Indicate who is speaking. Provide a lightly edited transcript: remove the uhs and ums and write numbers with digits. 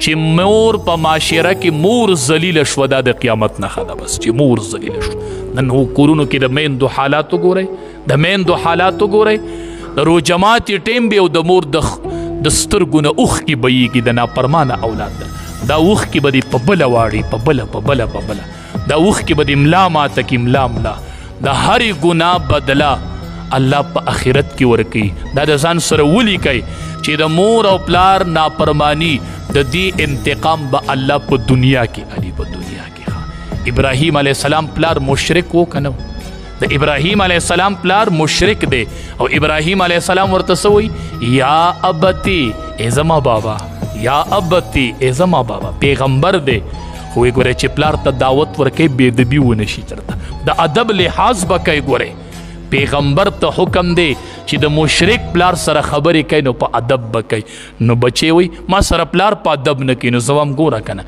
Speaker 1: چې مور په معاشره کې مور ذلیل شوه، دا د قیامت نښه ده. بس چې مور ذلیل شوه. نن هو کورونو کې د میندو حالات وګورئ، د میندو حالات وګورئ. د روجماتي ټیم به او د مور د سترګو نه اوښکې بهیږي، د ناپرمانه اولاد ده. دا اوښکې به دې په بله واړي، په بله په بله په بله، دا اوښکې به دې ملا ماته کړي، ملا ملا. د هرې ګناه بدله الله په آخرت کې ورکوي. دا د ځان سره ولیکئ چې د مور او پلار ناپرمانی د دې انتقام به الله په دنیا کې علي، په دنیا کې. ابراهیم علیه السلام پلار مشرک و که نه؟ د ابراهیم علیه السلام پلار مشرک دی، او ابراهیم علیه السلام ورته څه وایي؟ یا ابتي، ای زما بابا، یا ابتي، ای زما بابا. پیغمبر دی، خو یې ګورئ چې پلار ته دعوت ورکوي بې ادبي ونه شي، چېرته د ادب لحاظ به کوي. ګورئ پیغمبر ته حکم دی چې د مشرک پلار سره خبرې کوي نو په ادب به کوي. نو بچی وایي ما سره پلار په ادب نه کوي، نو زه وایم ګوره که نه.